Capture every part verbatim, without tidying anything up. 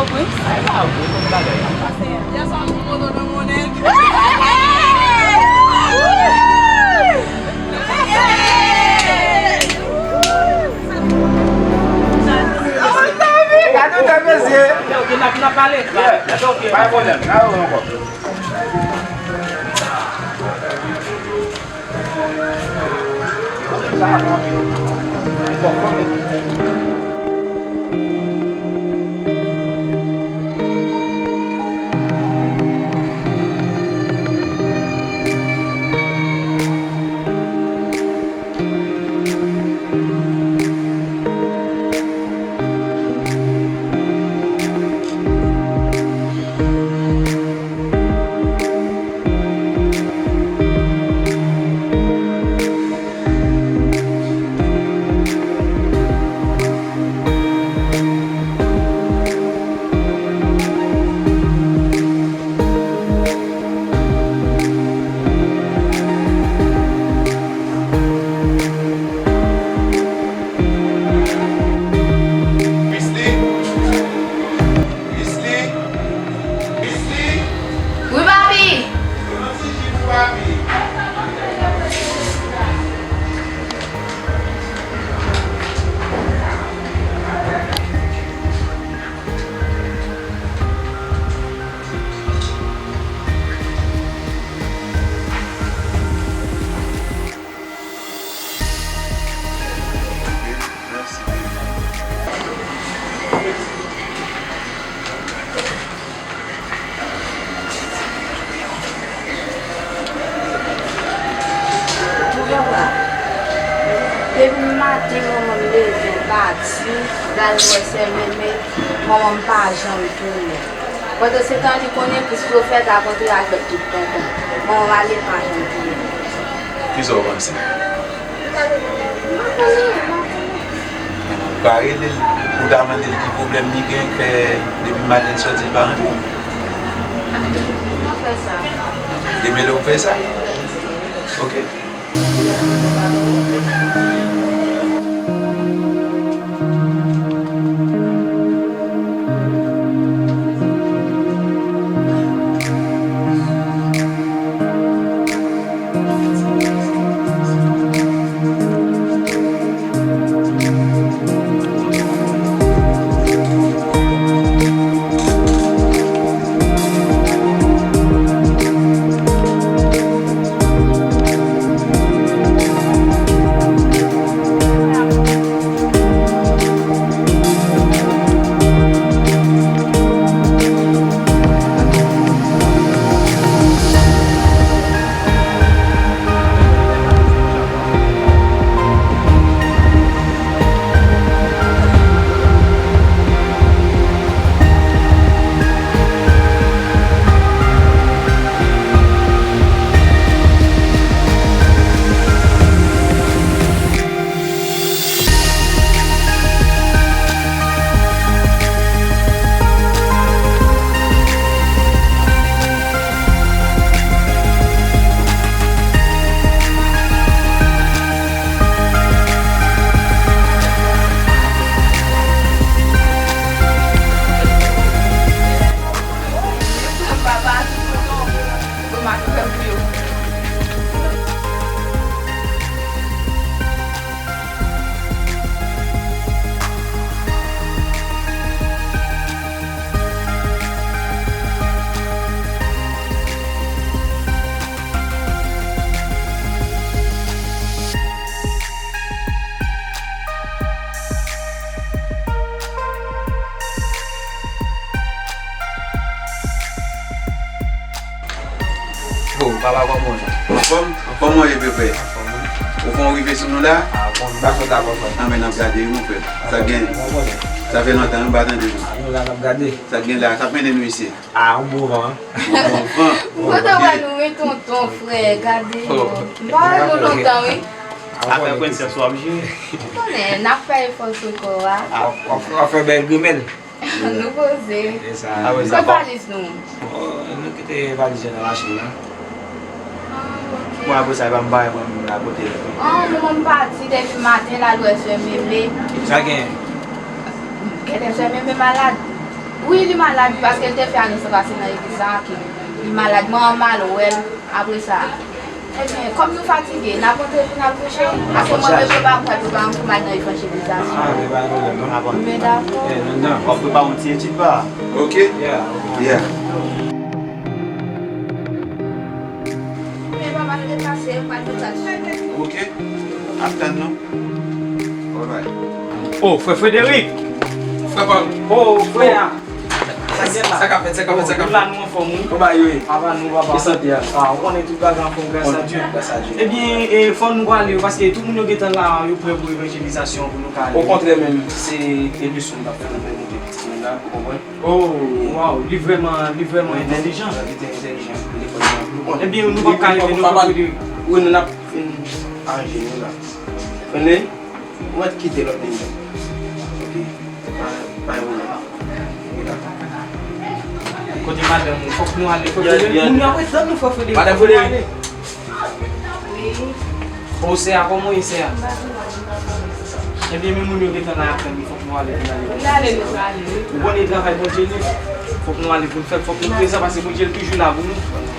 Wi. Ay, pa vre, konn bagay la. Gade w tèt mesye. Ok, n ap, n ap pale. Yeah. Ok. Pa gen pwoblèm. N a wè ankò. Wisly? Wisly? Wisly? Wi, papi. Ban m yon ti ji pou papi. Depi maten, manman m leve, l pati, l al wè sè Meme, manman m pa janm tounen. Pandansetan, li konnen kris yo fèt ap antre ak bèt tout tonton. Manman m ale pa janm tounen. Kisa w panse? M pa konnen, m pa konnen. Ou pa rele l pou w ta mande l ki pwoblèm li gen k fè depi maten l sòti l pa rantre? Demen m ap fè sa. Demen lè w fè sa? Ok. Oh, papa, kòman w ye? Anfòm? Kòman w ye, bebe? Anfòm, wi. Ou fè yon rive sou nou la? Ah, bon, m pa sot la, bon, bon. Anben, n ap gade, wi, mon frè. Sa gen? Bon, bon. Sa fè lontan, wi, m pa tande nou. Ah, nou la, n ap gade. Sa gen la? Sa k mennen nou isi? Ah, yon bon van. Yon bon van. M kontan wè nou, wi, tonton, frè, gade. Oh. M pa wè nou lontan, wi. Afè prensès w ap jere. Ou konnen, n ap fè efò sou kò a. W ap, w ap, w ap fè bèl grimèl. Nou poze. Se sa. Kote valiz nou? Oh, nou kite valiz yo nan machin nan. Ah, ok. Bon, apre sa, e pa m pa wè mwen menm la kote l. Ah, manman m pati depi maten, l al wè sè Meme. Sa gen? Genlè sè Meme malad. Wi, li malad, paske l te fè anons lan pase nan legliz la, ke li malad, mwen an m al wè l, apre sa. Ebyen, kòm nou fatige, n ap antre pou n al kouche, paske mwen menm, yo pa m pral prepare m pou m al nan evanjelizasyon. Ah, men pa gen pwoblèm, non. Men dakò. Eh, non, non. W ap prepare yon ti etid pa. Ok. Yeah. Yeah. Men papa, nou deplase, yo pral fè sa. Ok. Ap tann nou. Alright. Oh, frè Frederic! Frè pa m. Oh, frè a. Sa k gen la? Sa k ap fèt, sa k ap fèt, sa k ap fèt? Oh, la nou anfòm, wi. Kòman yo ye? Ava nou, papa. Ki sante a? Ah, ou konnen tout bagay anfòm, gras a Dye. Gras a Dye. Ebyen, e, fò nou prale, paske tout moun yo gentan la, yo prè pou evanjelizasyon, pou nou ka ale. Okontrè menm, se leson n ap fè, nou fè monte pitit mwen la, ou konprann? Oh, waw, li vrèman, li vrèman entèlijan. Li te entèlijan, li te entèlijan. Ebyen, nou p ap ka rete, nou p ap rete. Wi, nou n ap fin aranje nou la. Konn li? Ou mèt kite lòt liy nan. Ok. Pa, pa yon pwoblèm. Wi, dakò. Kote madanm ou? Fòk nou ale. Fòk nou ale. Moun yo ap ret tann nou, frè Frederic. Madanm Frederic. Wi. O, sè a, kòman w ye, sè a? Ebyen, men moun yo gentan la ap tann nou, fòk nou ale, nou ale. Nou ale, nou ale. Ou konnen travay Bondye li. Fòk nou ale pou n fè l, fòk nou prezan, paske Bondye li toujou la pou nou.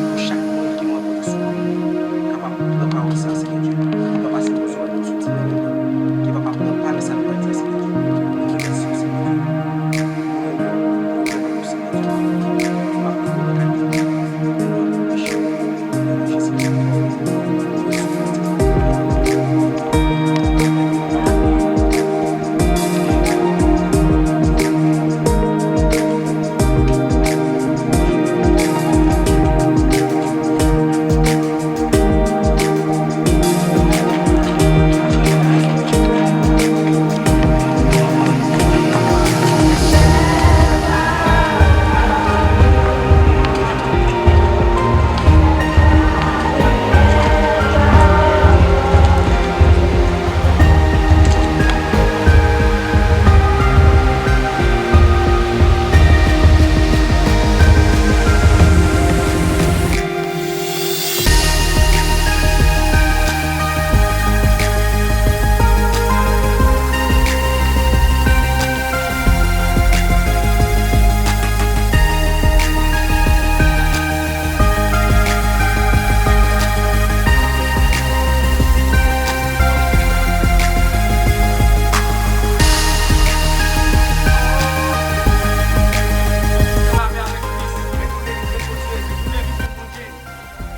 Pou chak moun ki mwen pote sou kò m, kapab pran pawòl sa, Senyè Dye, pou pa pase pou zòrèy nou sou ti nèg yo, ki pa pa pran pa nan sa nou pral di a, Senyè Dye. Nou remèsye w, Senyè Dye. Nou renmen w, nou renmen w, Senyè Dye. Nou ap priye nan kalite.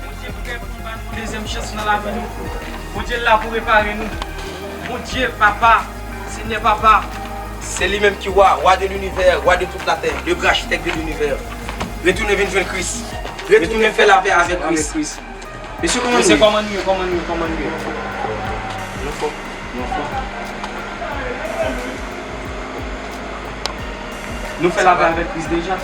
Bondye prè pou l ba nou yon dezyèm chans nan lavi nou. Bondye la pou repare nou. Bondye, Papa, Senyè Papa. Se li menm ki wa, wa de linivè, wa de tout latè, le gran achitèk de linivè. Retounen vin jwenn Kris. Retounen fè lapè avèk Kris. Mesye, kòman nou ye? Mesye, kòman nou ye? Kòman nou ye? Kòman nou ye? Nou fò. Nou fò. Nou fè lapè avèk Kris deja.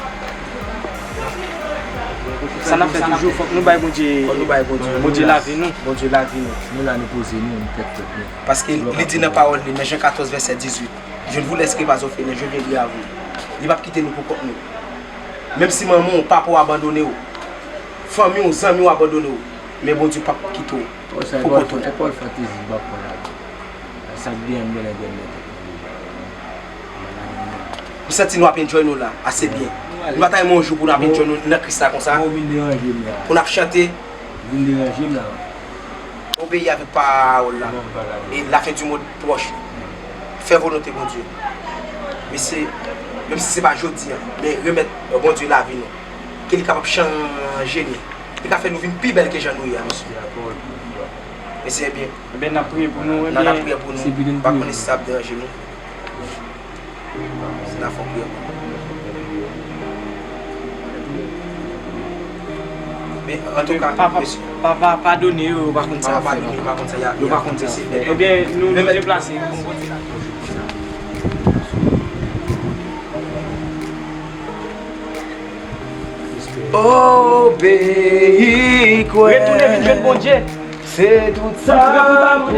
Sa n ap fè toujou, fòk nou bay Bondye, fòk nou bay Bondye, Bondye lavi nou. Bondye lavi nou. Nou la, nou poze nou, nou tèt frèt nou. Paske li di nan pawòl li, nan Jan katòz, vèsè dizuit, "Je ne vous laisserai pas orphelins, je viendrai à vous." Li p ap kite nou pou kont nou. Menm si manman w, papa w abandone w, fanmi w, zanmi w abandone w, men Bondye p ap kite w pou kont ou. Pawòl sa, e pawòl fantezi, m p ap pran ladan. Sa k byen, m gen lè byen nan tèt mwen deja. M santi nou ap enjoy nou la, ase byen. Nou pa ta renmen yon jou pou n ap enjoy nou nan Kris la konsa? Ou vin deranje m la. Pou n ap chante. Ou vin deranje m la. Obeyi avèk pawòl la. E la fin du monde pwòch. Fè volonte Bondye. Mesye, menm si se pa jodi a, men remèt Bondye lavi nou. Ke li kapab chanje nou. Li ka fè nou vin pi bèl ke jan nou ye a, mesye. Mesye, ebyen, ebyen, n ap priye pou nou, nan n ap priye pou nou. M pa konnen si sa ap deranje nou. Si n a fè yon priyè pou nou. Men, antouka, papa, mesye, papa, padone yo, yo pa konn sa y ap fè. Papa, padone yo, yo pa konn sa y ap fè. Yo pa konn sa y ap fè. Ebyen, nou, nou deplase. Obeyi, kwè. Retounen vin jwenn Bondye. Se tout sa pou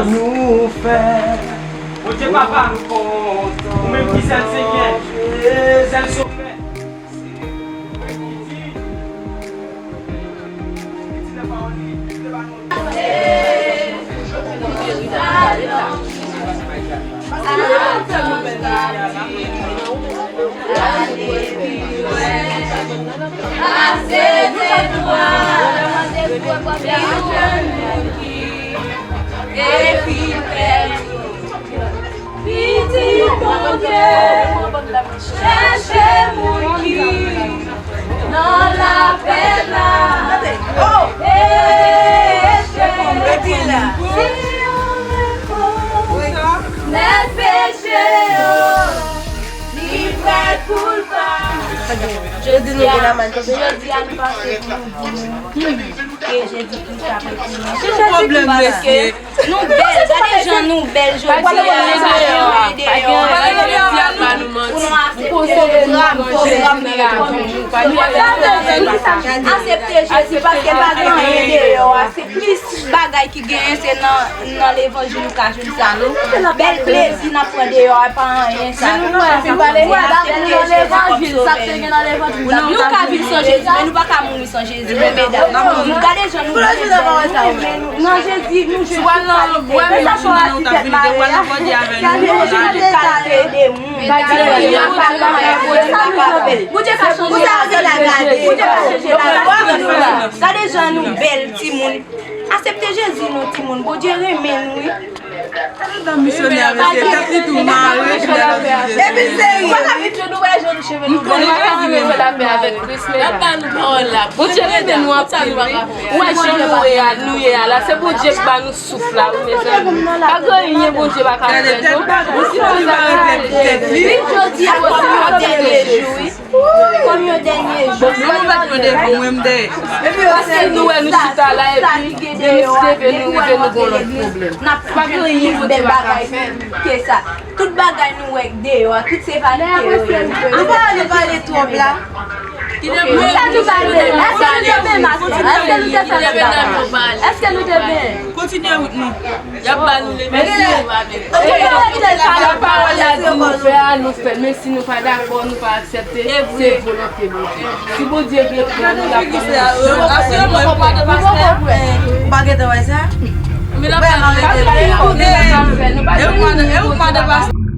nou fè. Bondye papa, ou menm ki sèl Senyè, sèl Sovè. Pitit Bondye, chèche moun ki nan lapè la. E chèche moun ki si yo repent nèt peche yo, li prèt pou l pa. Jodi a, jodi a nou pase pou nou di nou ke Jezi Kris ap retounen. Ki pwoblèm, mesye? Nou bèl, gade jan nou bèl jodi a, nou pa gen anyen deyò a, pou nou aksepte Jezi. Aksepte Jezi paske pa gen anyen deyò a, se plis bagay ki genyen se nan, nan levanjil ou ka jwenn sa, non? Bèl plezi n ap pran deyò a, pa anyen sa. Nou ka viv san Jezi, men nou pa ka mouri san Jezi, men nou pa ka mouri san Jezi, non, medam. Gade jan nou bèl, nou renmen nou. Nan Jezi, nou jwenn tout kalite. Gade nou jwenn tout kalite de moun. Bondye ka chanje. Bondye ka chanje lavi nou. Gade jan nou bèl, timoun. Aksepte Jezi non, timoun. Bondye renmen nou, wi. Gade dan misyonè a, mesye, tèt li tou mare. Epi serye. M konnen li pa vle fè lapè avèk Kris, medam. Bondye renmen nou anpil, wi. Ou wè jan nou ye a, nou ye a la, se Bondye k ba nou souf la, wi, mezanmi. Pa gen anyen Bondye pa ka fè, non. Jodi a, se yon dènye jou, wi. Kòm yon dènye jou. Bon, nou mèt yo devan mwen, m dèyè. Paske nou wè nou chita la, epi lè nou leve, nou rive, nou gon lòt pwoblèm. Pa gen anyen Bondye pa ka fè. Ke sa. Tout bagay nou wè deyò a, tout se vanite yo ye. Nou pa ale pale twòp la. Èske nou te byen maten? Èske nou te fè lòt bagay? Èske nou te byen? Kontinye wout nou. Y ap ba nou lemèsi, nou pa vle. Pawòl la di nou fè a, nou fè. Men si nou pa dakò, nou pa aksepte, se volonte Bondye. Si Bondye vle pran nou, l ap pran nou. Ou pa gentan wè sa? Vrèman rete lwen.